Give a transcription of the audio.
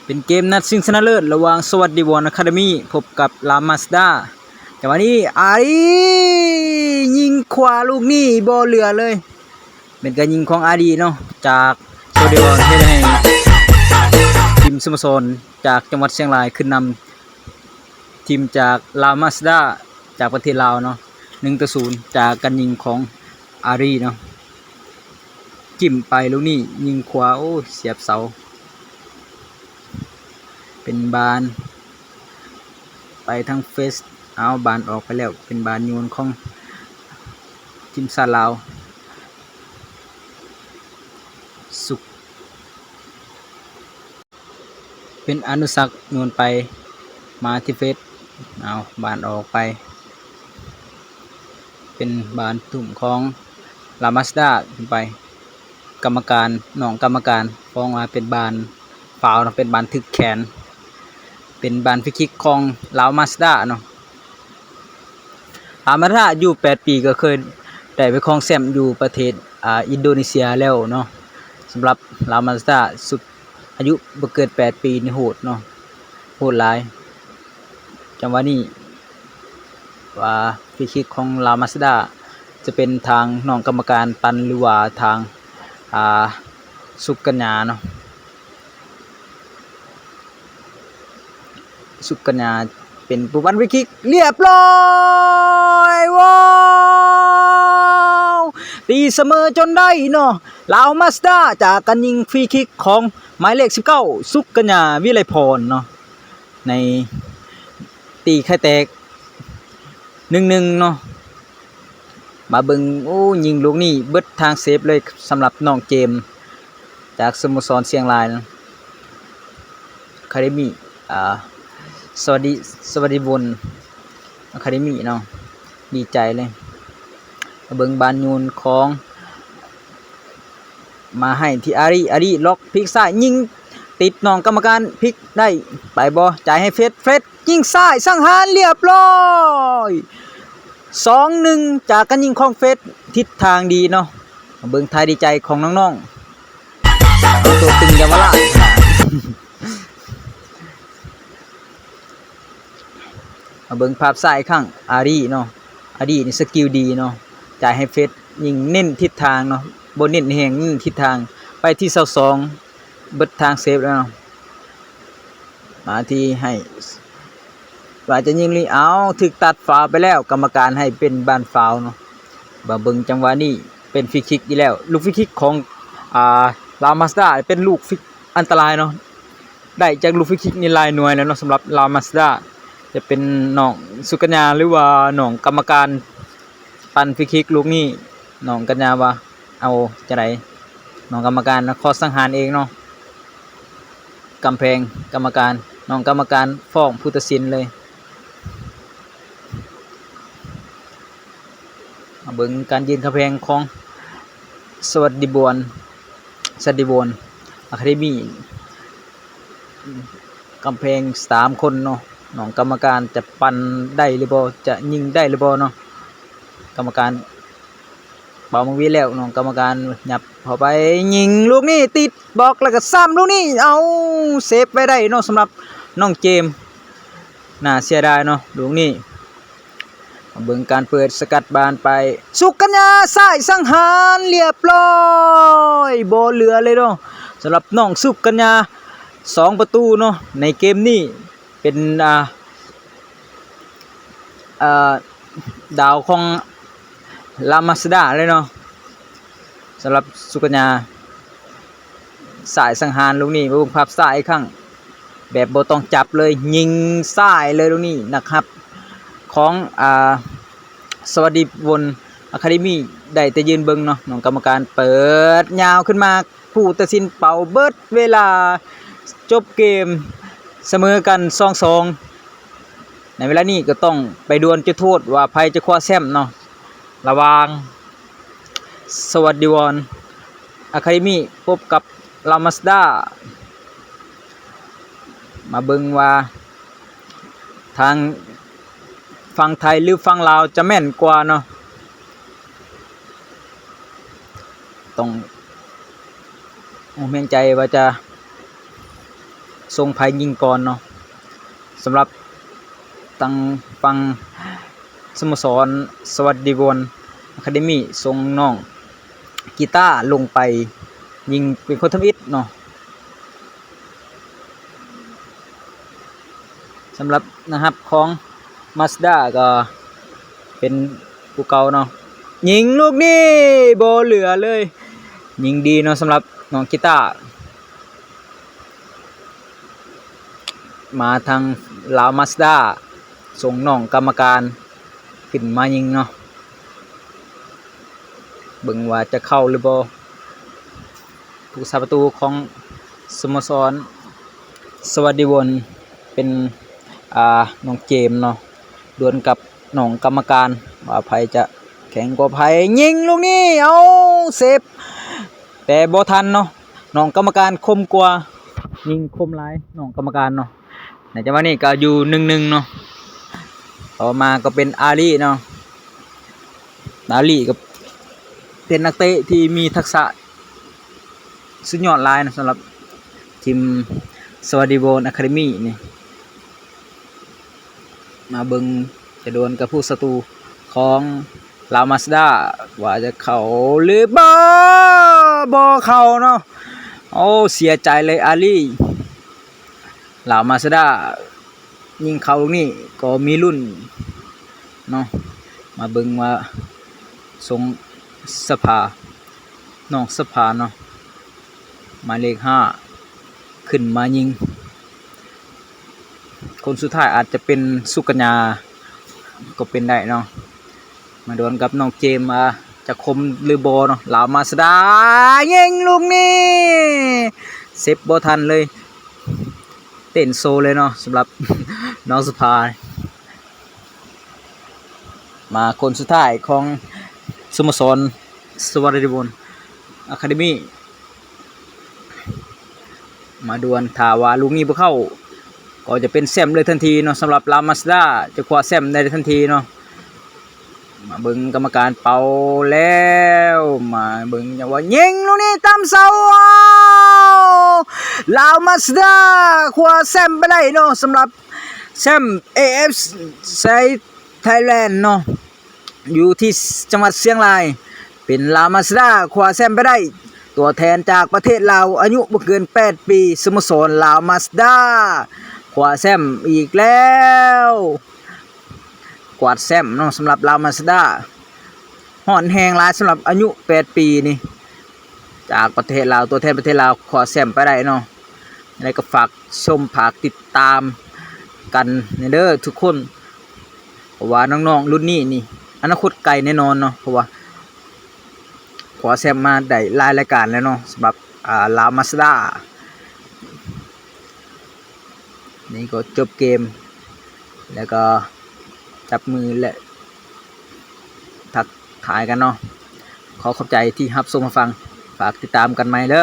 ເປັນເກມນັດຊິງຊະນະເລີດລະຫວ່າງສະຫວັດດີວອນອາຄາເດມີພົບກັບລາວມາສດ້າ. ຈັງຫວະນີ້ອາລີຍິງຂວາລູກນີ້ບໍ່ເຫຼືອເລີຍ, ເປັນການຍິງຂອງອາລີເນາະ ຈາກສະຫວັດດີວອນ ເຮັດໃຫ້ທີມສະໂມສອນຈາກຈັງຫວັດຊຽງລາຍຂຶ້ນນຳທີມຈາກລາວມາສດ້າຈາກປະເທດລາວເນາະ ໜຶ່ງຕໍ່ສູນ ຈາກການຍິງຂອງອາລີເນາະ. ຈິ້ມໄປລູກນີ້ຍິງຂວາ ໂອ້ ສຽບເສົາ ເປັນບານໄປທາງເຟສ ເອົາບານອອກໄປແລ້ວ ເປັນບານໂຍນຂອງທີມຊາດລາວ ສຸກ ເປັນອະນຸສັກໂຍນໄປມາທີ່ເຟສ ເອົາບານອອກໄປ ເປັນບານທຸ່ມຂອງລາວມາສດ້າຂຶ້ນໄປ ກຳມະການ ນ້ອງກຳມະການຟ້ອງວ່າເປັນບານຟາວເນາະ ເປັນບານຖືກແຂນ ເປັນບານຟຣີຄິກຂອງລາວມາສດ້າເນາະ. ລາວມາສດ້າອາຍຸແປດປີ ກໍເຄີຍໄດ້ໄປຄອງແຊ້ມຢູ່ປະເທດ ອາ ອິນໂດເນເຊຍແລ້ວເນາະ. ສຳລັບລາວມາສດ້າ ຊຸດອາຍຸບໍ່ເກີນແປດປີນີ້ໂຫດເນາະ ໂຫດຫຼາຍ. ຈັງຫວະນີ້ວ່າຟຣີຄິກຂອງລາວມາສດ້າ ຈະເປັນທາງນ້ອງກຳມະການປັນ ຫຼືວ່າທາງ ອາ ສຸກກັນຍາເນາະ. ສຸກກັນຍາເປັນຜູ້ປັ້ນຟຣີຄິກ ລຽບຮ້ອຍ ວ້າວ ຕີສະເໝີຈົນໄດ້ເນາະ ລາວມາສດ້າ ຈາກການຍິງຟຣີຄິກຂອງໝາຍເລກສິບເກົ້າ ສຸກກັນຍາ ວິໄລພອນເນາະ ໃນຕີໄຂ່ແຕກ ໜຶ່ງໜຶ່ງ ເນາະ. ມາເບິ່ງ ໂອ້ ຍິງລູກນີ້ເບິດທາງເຊບເລີຍ ສຳລັບນ້ອງເຈມ ຈາກສະໂມສອນຊຽງລາຍນະ ອາຄາເດມີ ອາ ສະຫວັດດີ ສະຫວັດດີວອນອາຄາເດມີເນາະ ດີໃຈເລີຍ. ມາເບິ່ງບານໂຍນຂອງ ມາໃຫ້ທີ່ອາລີ ອາລີລັອກ ພິກຊ້າຍ ຍິງຕິດນ້ອງກຳມະການ ພິກໄດ້ໄປບໍ່ ຈ່າຍໃຫ້ເຟດ ເຟດຍິງຊ້າຍສັງຫານ ລຽບຮ້ອຍ ສອງໜຶ່ງ ຈາກການຍິງຂອງເຟດ ທິດທາງດີເນາະ. ມາເບິ່ງທ່າດີໃຈຂອງນ້ອງໆ ຕົວຕຶງເຍົາວະລາດ. ມາເບິ່ງພາບຊ້າຍອີກຄັ້ງ ອາລີເນາະ ອາລີນີ້ສະກິວດີເນາະ ຈ່າຍໃຫ້ເຟດ ຍິງເນັ້ນທິດທາງເນາະ ບໍ່ເນັ້ນແຮງ ເນັ້ນທິດທາງ ໄປທີ່ຊາວສອງ ເບິດທາງເຊບແລ້ວເນາະ. ມາທີ່ໃຫ້ ວ່າຈະຍິງລີ້ ເອົາ ຖືກຕັດຟາວໄປແລ້ວ ກຳມະການໃຫ້ເປັນບານຟາວເນາະ. ມາເບິ່ງຈັງຫວະນີ້ເປັນຟຣີຄິກອີກແລ້ວ ລູກຟຣີຄິກຂອງ ອາ ລາວມາສດ້າ ເປັນລູກຟຣີອັນຕະລາຍເນາະ ໄດ້ຈາກລູກຟຣີຄິກນີ້ຫຼາຍໜ່ວຍແລ້ວເນາະ ສຳລັບລາວມາສດ້າ. ຈະເປັນນ້ອງສຸກັນຍາ ຫຼືວ່ານ້ອງກຳມະການ ປັ່ນຟຣີຄິກລູກນີ້ ນ້ອງກັນຍາວ່າເອົາຈັ່ງໃດ ນ້ອງກຳມະການນະ ຂໍສັງຫານເອງເນາະ. ກຳແພງກຳມະການ ນ້ອງກຳມະການຟ້ອງຜູ້ຕັດສິນເລີຍ. ມາເບິ່ງການຢືນກຳແພງຂອງສະຫວັດດີວອນ ສະຫວັດດີວອນອາຄາເດມີ ກຳແພງສາມຄົນເນາະ ນ້ອງກຳມະການຈະປັ່ນໄດ້ຫຼືບໍ່ ຈະຍິງໄດ້ຫຼືບໍ່ເນາະ. ກຳມະການເປົ່າໝາກຫວີດແລ້ວ ນ້ອງກຳມະການຫຍັບເຂົ້າໄປ ຍິງລູກນີ້ຕິດບລັອກ ແລ້ວກໍຊ້ຳລູກນີ້ ເອົາ ເຊບໄວ້ໄດ້ເນາະ ສຳລັບນ້ອງເຈມ. ໜ້າເສຍດາຍເນາະລູກນີ້. ມາເບິ່ງການເປີດສະກັດບານໄປ ສຸກກັນຍາ ຊ້າຍສັງຫານ ລຽບຮ້ອຍ ບໍ່ເຫຼືອເລີຍເນາະ ສຳລັບນ້ອງສຸກກັນຍາ. ສອງປະຕູເນາະ ໃນເກມນີ້ ເປັນ ອ່າ ອ່າ ດາວຂອງລາມາສດາເລີຍເນາະ ສຳລັບສຸກັນຍາ. ສາຍສັງຫານລູກນີ້ ເບິ່ງພາບຊ້າອີກຄັ້ງ ແບບບໍ່ຕ້ອງຈັບເລີຍ ຍິງຊ້າຍເລີຍລູກນີ້. ນັກຮັບຂອງ ອ່າ ສະຫວັດດີວົນອາຄາເດມີ ໄດ້ແຕ່ຢືນເບິ່ງເນາະ ນ້ອງກຳມະການເປີດຍາວຂຶ້ນມາ ຜູ້ຕັດສິນເປົ່າເບິດເວລາ ຈົບເກມສະເໝີກັນ ສອງສອງ. ໃນເວລານີ້ກໍຕ້ອງໄປດວນຈຸດໂທດວ່າໃຜຈະຄວ້າແຊ້ມເນາະ ລະຫວ່າງສະຫວັດດີວອນອາຄາເດມີພົບກັບລາມາສດາ. ມາເບິ່ງວ່າທາງຝັ່ງໄທ ຫຼື ຝັ່ງລາວຈະແມ່ນກວ່າເນາະ. ຕ້ອງອົກແຮງໃຈວ່າຈະ ສົ່ງໃຜຍິງກ່ອນເນາະ. ສຳລັບທາງຝັ່ງສະໂມສອນສະຫວັດດີວອນອາຄາເດມີ ສົ່ງນ້ອງກີຕາລົງໄປຍິງເປັນຄົນທຳອິດເນາະ. ສຳລັບນັກຮັບຂອງມາສດ້າກໍເປັນຜູ້ເກົ່າເນາະ, ຍິງລູກນີ້ບໍ່ເຫຼືອເລີຍ, ຍິງດີເນາະ ສຳລັບນ້ອງກີຕາ. ມາທາງລາວມາສດ້າ ສົ່ງນ້ອງກຳມະການຂຶ້ນມາຍິງເນາະ, ເບິ່ງວ່າຈະເຂົ້າຫຼືບໍ່. ຜູ້ຮັກສາປະຕູຂອງສະໂມສອນສະຫວັດດີວອນເປັນ ອ່າ ນ້ອງເຈມເນາະ, ດວນກັບນ້ອງກຳມະການວ່າໃຜຈະແຂງກວ່າໃຜ, ຍິງລູກນີ້ ເອົາ ເຊບ ແຕ່ບໍ່ທັນເນາະ, ນ້ອງກຳມະການຄົມກວ່າ, ຍິງຄົມຫຼາຍນ້ອງກຳມະການເນາະ. ໃນຈັງຫວະນີ້ກໍຢູ່ໜຶ່ງໜຶ່ງເນາະ, ຕໍ່ມາກໍເປັນອາລີເນາະ. ອາລີກໍເປັນນັກເຕະທີ່ມີທັກສະສຸດຍອດຫຼາຍເນາະ ສຳລັບທີມສະຫວັດດີວອນອາຄາເດມີນີ້. ມາເບິ່ງຈະດວນກັບຜູ້ສັດຕູຂອງລາວມາສດ້າ ວ່າຈະເຂົ້າຫຼືບໍ່, ບໍ່ເຂົ້າເນາະ. ໂອ້ ເສຍໃຈເລີຍອາລີ. ລາວມາສດ້າຍິງເຂົ້າລູກນີ້ກໍມີລຸ້ນເນາະ. ມາເບິ່ງວ່າຊົງສະພາ ນ້ອງສະພາເນາະ, ໝາຍເລກຫ້າ ຂຶ້ນມາຍິງ. ຄົນສຸດທ້າຍອາດຈະເປັນສຸກັນຍາກໍເປັນໄດ້ເນາະ. ມາດວນກັບນ້ອງເຈມວ່າຈະຄົມຫຼືບໍ່ເນາະ. ລາວມາສດ້າຍິງລູກນີ້ ເຊບບໍ່ທັນເລີຍ, ເຕັ້ນໂຊເລີຍເນາະ ສຳລັບນ້ອງສະພາ. ມາຄົນສຸດທ້າຍຂອງສະໂມສອນສະຫວັດດີວອນອາຄາເດມີ. ມາດວນ ຖ້າວ່າລູກນີ້ບໍ່ເຂົ້າ ກໍຈະເປັນແຊ້ມເລີຍທັນທີເນາະ, ສຳລັບລາວມາສດ້າຈະຄວ້າແຊ້ມໄດ້ທັນທີເນາະ. ມາເບິ່ງກຳມະການເປົ່າແລ້ວ, ມາເບິ່ງຈັງຫວະຍິງລູກນີ້ຕາມເສົາ. ລາວມາສດ້າຄວ້າແຊ້ມໄປໄດ້ເນາະ, ສຳລັບແຊ້ມເອເອັຟໄຊໄທແລນເນາະ. ຢູ່ທີ່ ສ- ຈັງຫວັດຊຽງລາຍ ເປັນລາວມາສດ້າຄວ້າແຊ້ມໄປໄດ້. ຕົວແທນຈາກປະເທດລາວ ອາຍຸບໍ່ເກີນແປດປີ ສະໂມສອນລາວມາສດ້າຄວ້າແຊ້ມອີກແລ້ວ. ກວາດແຊ້ມເນາະ ສຳລັບລາວມາສດ້າ. ຮ້ອນແຮງຫຼາຍສຳລັບອາຍຸແປດປີນີ້ ຈາກປະເທດລາວ, ຕົວແທນປະເທດລາວຄວ້າແຊ້ມໄປໄດ້ເນາະ. ແລ້ວກໍຝາກຊົມ ຝາກຕິດຕາມກັນແດ່ເດີທຸກຄົນ. ເພາະວ່ານ້ອງໆລຸ້ນນີ້ນີ້ ອະນາຄົດໄກແນ່ນອນເນາະ, ເພາະວ່າຄວ້າແຊ້ມມາໄດ້ຫຼາຍລາຍການແລ້ວເນາະ ສຳລັບ ອ່າ ລາວມາສດ້າ. ນີ້ກໍຈົບເກມ ແລ້ວກໍຈັບມື ແລະ ທັກທາຍກັນເນາະ. ຂໍຂອບໃຈທີ່ຮັບຊົມຮັບຟັງ, ຝາກຕິດຕາມກັນໃໝ່ເດີ.